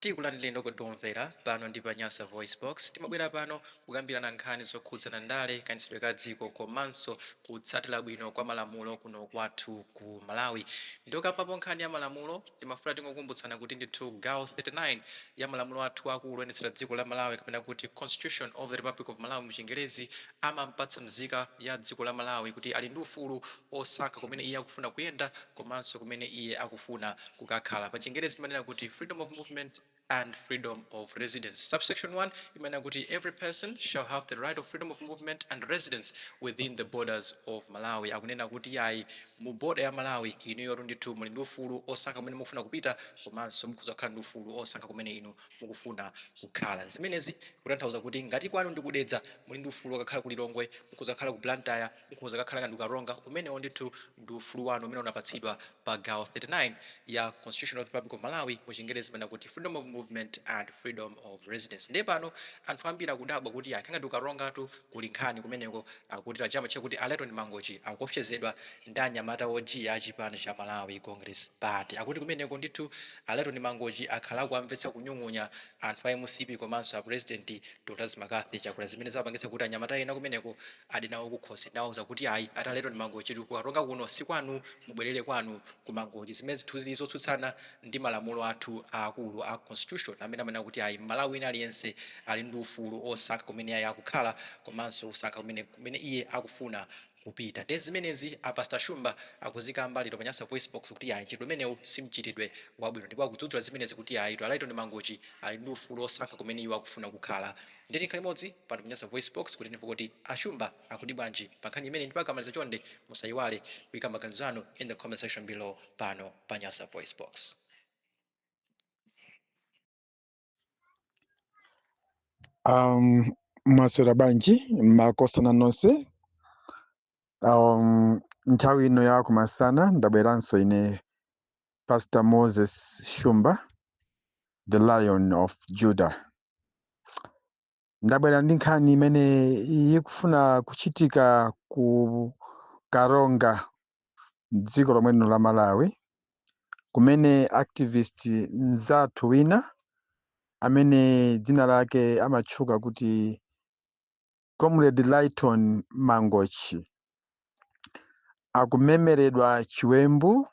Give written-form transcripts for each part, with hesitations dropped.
Tikulandireni okondedwa omvera, pano ndi pa Nyasa VoiceBox. Timabwera pano kukambirana nkhani zokhudzana ndale, kayendetsedwe ka dziko komanso kutsatira bwino kwa malamulo kuno kwathu ku Malawi. Ndiokambapo nkhani ya malamulo, timafuna tingokumbutsana kuti ndithu gawo 39 ya malamulo athu akulu oyendetsera dziko la Malawi kapena kuti Constitution of the Republic of Malawi muchingerezi amampatsa mzika ya dziko la Malawi kuti ali ndi ufulu osankha kumene iye akufuna kuyenda komanso kumene iye akufuna kukakhala. Pa chingerezi timanena kuti freedom of movement and freedom of residence. Subsection 1 imanena kuti every person shall have the right of freedom of movement and residence within the borders of Malawi. Akunena kuti yayi, mu border ya Malawi inuyotu ndithu muli ndi ufulu osankha kumene mukufuna kupita komanso mukhoza kukhala ndi ufulu osankha kumene inu mukufuna kukhala. Zimenezi kutanthauza kuti ngati kwanu ndi ku Dedza, muli ndi ufulu okakhala ku Lilongwe, mukhoza kukhala ku Blantyre, mukhoza kukakhala ngati ku Karonga. Umenewo ndithu ndi ufulu wanu umene unapatsidwa pa gawo 39 ya Constitution of the Republic of Malawi, muchingerezi imanena kuti freedom of movement and freedom of residence. Ndiye pano anthu ambiri akudabwa kuti ayi, ngati ku Karongatu kuli nkhani kumeneko, akuti pajama chakuti a Lyton Mangochi akuopsezedwa ndi anyamata ojiya a chipani cha Malawi Congress Party. Akuti kumeneko ndithu a Lyton Mangochi akhala akuwamvetsa kunyung'unya anthu a mcp komanso a President Dr McCarthy Chakwera, zimene zapangitsa kuti anyamata ena kumeneko ade nawo kukhosi nawauza kuti ayi, ati a Lyton Mangochitu ku Karonga kuno sikwanu, mubwerere kwanu ku Mangochi, zimene zinthu zili zotsutsana ndi malamulo athu aakulu a Constitution amene amanena kuti ayi, Mmalawi wina aliyense ali ndi ufulu osankha kumene iye akukhala komanso kusankha kumene iye akufuna kupita. Ndiye zimenezi a Pastor Shumba akuzikamba lero pa Nyasa VoiceBox kuti ayi, mchitidwe umenewu si mchitidwe wabwino, ndipo akudzudzula zimenezi kuti ayi, a Lyton Mangochi ali ndi ufulu osankha kumene iwo akufuna kukhala. Ndiye tikhale limodzi pano pa Nyasa VoiceBox kuti timve kuti a Shumba akuti bwanji pa nkhani imeneyi, ndipo akamaliza chonde musayiwale kuyika maganizo anu in the comment section below pano pa Nyasa VoiceBox. Mwaswera bwanji makosana nonse? Nthawi ino ya kumasana ndabweranso ine Pastor Moses Shumba, the Lion of Judah. Ndabwera ndi nkhani imene ikufuna kuchitika ku Karonga, dziko lomwe lino la Malawi, kumene activist mzathu wina amene dzina lake amatchuka kuti Comrade Lyton Mangochi akumemeredwa chiwembu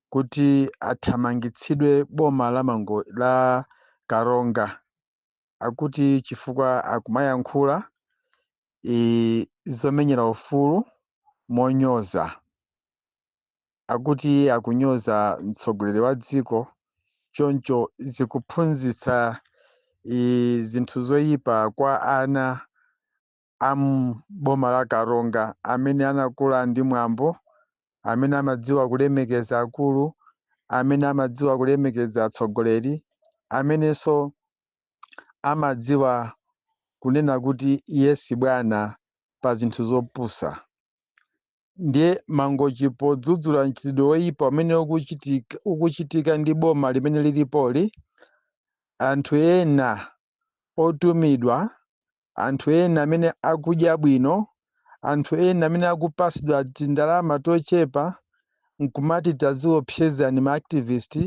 kuti athamangitsidwe boma la Karonga, akuti chifukwa akumayankhula zomenyera ufulu monyoza. Akuti iye akunyoza mtsogoleri wa dziko, choncho zikuphunzitsa zinthu zoyipa kwa ana a m'boma la Karonga amene anakula ndi mwambo, amene amadziwa kulemekeza akulu, amene amadziwa kulemekeza atsogoleri, amenenso amadziwa kunena kuti yes bwana pa zinthu zopusa. Ndiye Mangochi podzudzula mchitidwe woyipa umene ukuchitika ndi boma limene lilipoli, anthu ena otumidwa, anthu ena amene akudya bwino, anthu ena amene akupasidwa tindalama tochepa nkumati taziopsezani ma activist,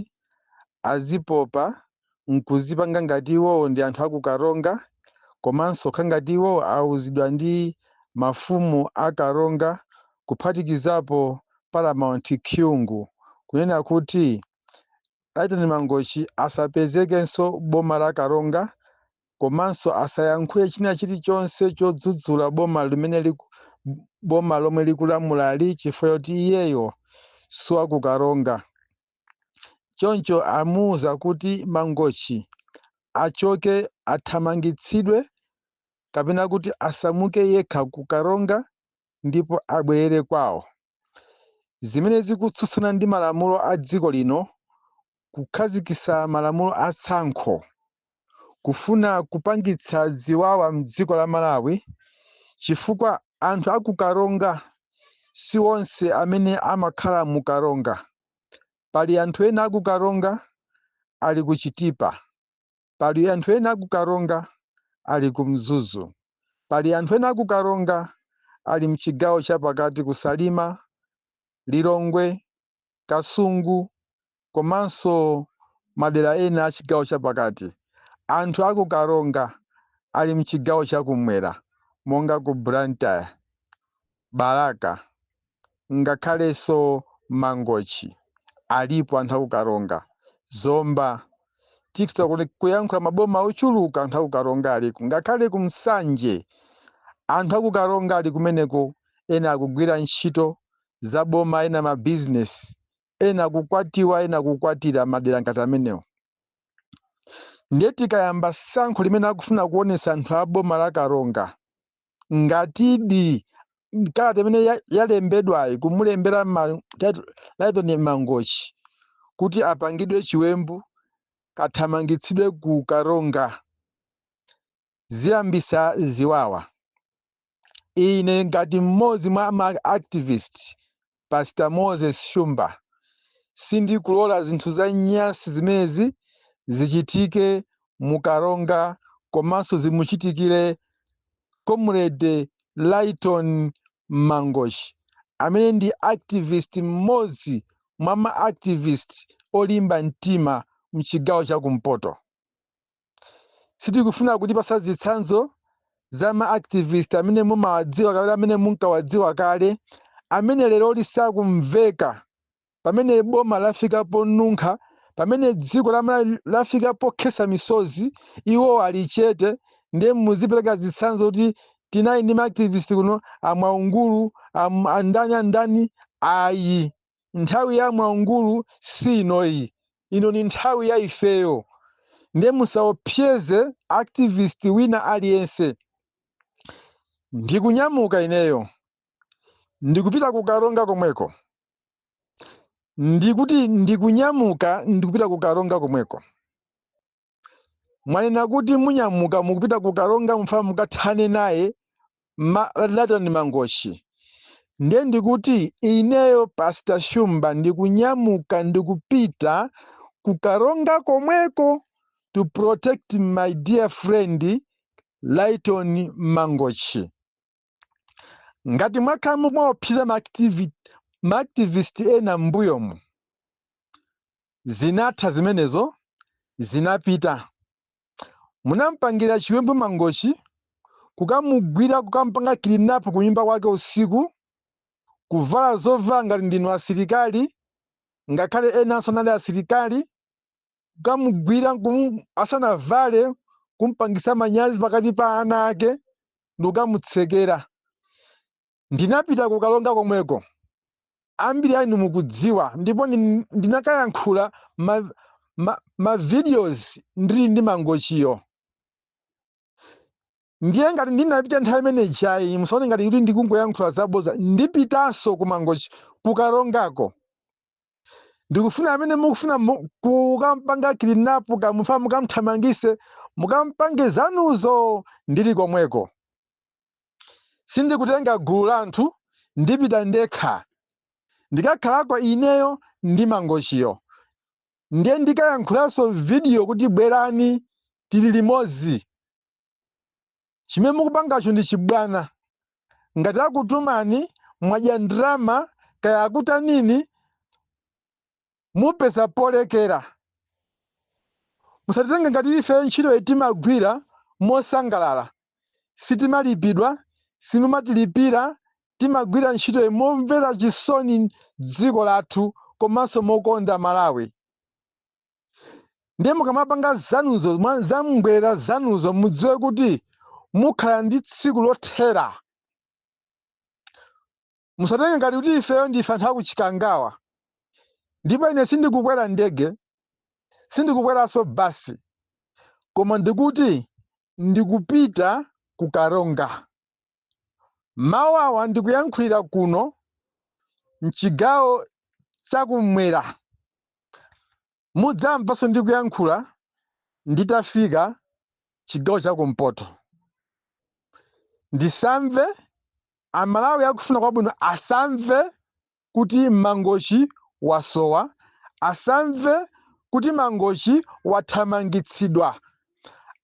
azipopa nkuzipanga ngati iwowo ndi anthu aku Karonga, komanso kukhala ngati iwowo auzidwa ndi mafumu a Karonga kuphatikizapo Paramount Kyungu kunena kuti Lyton Mangochi asapezekenso boma la Karonga komanso asayankhule china chilichonse chodzudzula boma lomwe likulamulali chifukwa choti iyeyo siwaku Karonga. Choncho amuuza kuti Mangochi achoke, athamangitsidwe kapena kuti asamuke yekha ku Karonga ndipo abwerere kwawo. Zimene zikutsutsana ndi malamulo a dziko lino, kukhazikitsa malamulo a tsankho, kufuna kupangitsa ziwawa mdziko la Malawi, chifukwa anthu a ku Karonga si onse amene amakhala mu Karonga. Pali anthu ena a ku Karonga ali ku Chitipa, pali anthu ena a ku Karonga ali ku Mzuzu, pali anthu ena a ku Karonga ali mchigawo chapakati ku Salima, Lilongwe, Kasungu komanso Madera ena a chigawo chapakati. Anthu aku Karonga ali mchigawo chakumwera, monga ku Blantyre, Balaka, ngakhalenso Mangochi alipo anthu aku Karonga, Zomba. Tikhoza kuyankhula maboma ochuluka, anthu aku Karonga aliko. Ngakhale ku Msanje anthu aku Karonga ali kumeneko. Ena akugwira ntchito za boma, ena mabizinesi, ena akukwatiwa, ena akukwatira madera ngati amenewo. Ndiye tikayamba sankho limene akufuna kuonesa anthu a boma la Karonga, ngatidi kalata imene yalembedwayi kumulembera Lyton Mangochi kuti apangidwe chiwembu, kathamangitsidwe ku Karonga, ziyambisa ziwawa. Ine ngati mmodzi mwa ma activist, Pastor Moses Shumba, sindikulola zinthu za nyasi zimenezi zichitike mu Karonga, komanso zimuchitikire Comrade Lyton Mangochi, amene ndi activist, mmodzi mwa ma activist olimba mtima mchigawo chakumpoto. Sitikufuna kutipasa zitsanzo za ma activist amene mumawadziwa kale, amene munkawadziwa kale, amene lero lisakumveka, pamene boma lafika ponunkha, pamene dziko la Malawi lafika pokhesa misozi, iwo ali chete. Ndiye muzipereka zitsanzo kuti tinali ndi ma activist kuno, amwaungulu, andani andani. Ayi, nthawi ya mwaungulu si inoyi, ino ni nthawi ya ifeyo. Ndiye musaopseze activist wina aliyense. Ndikunyamuka ineyo, ndikupita ku Karonga komweko. Ndikuti ndikunyamuka, ndikupita ku Karonga komweko. Mwanena kuti munyamuka, mukupita ku Karonga, mufuna mukathane naye Lyton Mangochi. Ndiye ndikuti ineyo Pastor Shumba ndikunyamuka, ndikupita ku Karonga komweko to protect my dear friend Lyton Mangochi. Ngati mwakhala mumaopseza ma activist ena m'mbuyomu, zinatha zimenezo, zinapita. Munampangira chiwembu Mangochi, kukamugwira, kukampanga kidnap kunyumba kwake usiku, kuvala zovala ngati ndinu asilikali, ngakhale enanso anali asilikali, kukamugwira asanavale, kumpangisa manyazi pakati pa ana ake, ndikukamutsekera. Ndinapita kukalonga komweko, ambiri anu mukudziwa, ndipo ndinakayankhula ma videos ndili ndi Mangochiyo. Ndiye ngati ndinapita nthawi imene jayi, musaone ngati kuti ndikungoyankhula zaboza. Ndipitanso ku Mangochi, kukalongako. Ndikufuna amene mukufuna kukampanga kidnap, kamufa mukamthamangise, mukampange zanuzo ndili komweko. Sindikutenga gulu la anthu, ndipita ndekha, ndikakhalako ineyo ndi Mangochiyo. Ndiye ndikayankhulanso video kuti bwerani, tili limodzi. Chimene mukupangacho ndi chibwana. Ngati akutumani, mwadya ndrama, kaya akutanini, mupeza polekera. Musatitenge ngati ife ntchito timagwira mosangalala. Sitimalipidwa, simumatilipira. Timagwira ntchito momvera chisoni dziko lathu komanso mokonda Malawi. Ndiye mukamapanga zanuzo, zamngwera zanuzo, mudziwe kuti mukhala ndi tsiku lothera. Musatenge ngati kuti ifeyo ndife anthu akuchikangawa. Ndipo ine sindikukwera ndege, sindikukweranso basi, koma ndikuti ndikupita ku Karonga. Mawu awa ndikuyankhulira kuno mchigawo chakumwera. Mudzamvanso ndikuyankhula nditafika chigawo chakumpoto. Ndisamve Amalawi akufuna kwabwino asamve kuti Mangochi wasowa, asamve kuti Mangochi wathamangitsidwa.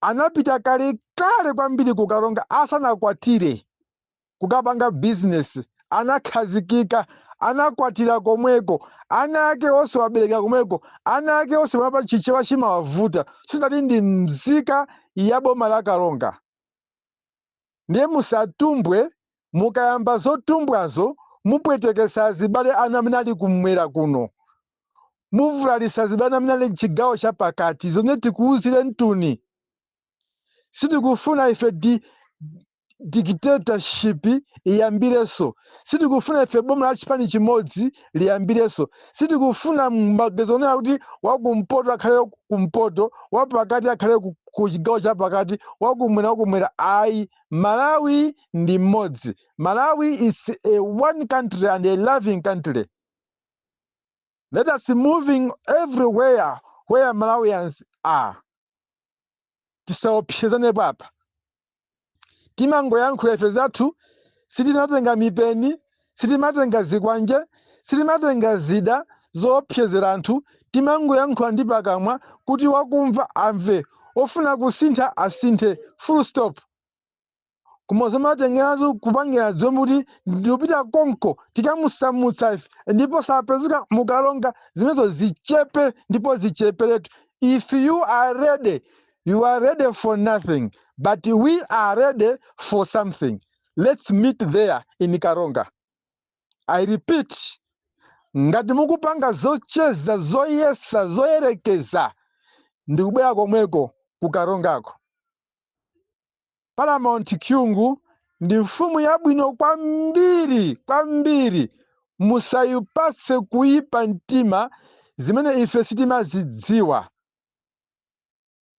Anapita kalekale kwambiri kukalonga asanakwatire, kukapanga bizinesi, anakhazikika. Anakwatira komweko, ana ake onse wabereka komweko, ana ake onse papa Chichewa chimawavuta. Sizati ndi mzika ya boma la Karonga. Ndiye musatumbwe. Mukayamba zotumbwazo, mupwetekesa azibale anu amene ali kumwera kuno, muvulalisa azibale anu amene ali mchigawo chapakati. Zomwe tikuwuzire mtuni, sitikufuna ife di dictatorship iyambirenso. Sitikufuna ife boma la chipani chimodzi liyambirenso. Sitikufuna magezo onena kuti wakumpoto akhale kumpoto, wapakati akhale ku chigawo chapakati, wakumwera wakumwera. Ayi, Malawi ndi mmodzi. Malawi is a one country and a loving country. Let us moving everywhere where Malawians are. Tisaopsezanepo apa. Timangoyankhula ife zathu. Sitinatenga mipeni, sitimatenga zikwanje, sitimatenga zida zoopsezera anthu. Timangoyankhula ndi pakamwa kuti wakumva amve, ofuna kusintha asinthe, full stop. Koma zomatengeratu kupangira zomwe kuti ndikupita konko, tikamusamutsa ife ndipo sapezeka muKaronga, zimenezo zichepe ndipo zicheperetu. If you are ready, you are ready for nothing, but we are ready for something. Let's meet there in Karonga. I repeat, ngati mukupanga zocheza, zoyesa, zoyerekeza, ndikubwera komweko kuKarongako. Paramount Kyungu ndi mfumu yabwino kwambiri kwambiri. Musayipatse kuyipa mtima zimene ife sitimazidziwa.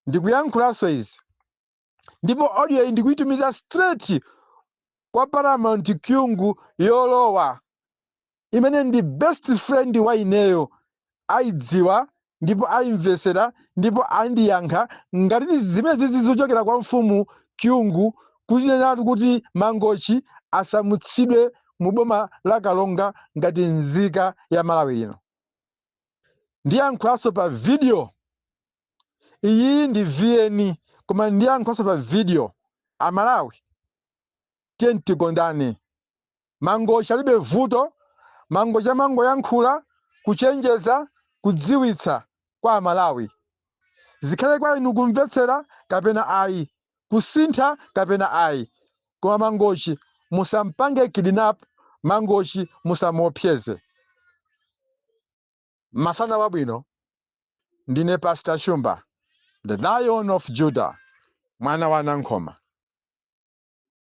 Ndikuyankhulanso izi, ndipo audio iyi ndikuyitumiza straight kwa Paramount Kyungu yolowa, imene ndi best friend wa ineyo. Ayidziwa ndipo ayimvesera ndipo andiyankha ngati zimene zizi zochokera kwa mfumu Kyungu, kuti nenatu kuti Mangochi asamutsidwe mu boma la Karonga ngati nzika ya Malawi ino. Ndiyankhulanso pa video iyi, ndi VN, koma ndiyankhulanso pa video. Amalawi, tiye tikondane. Mangochi alibe vuto. Mangochi amangoyankhula, kuchenjeza, kudziwitsa kwa Amalawi. Zikhale kwa inu kumvetsera kapena ayi, kusintha kapena ayi. Koma Mangochi musampange kidnap, Mangochi musamuopseze. Masana wabwino. Ndine Pastor Shumba, the Lion of Judah, mwana wa Nankhoma.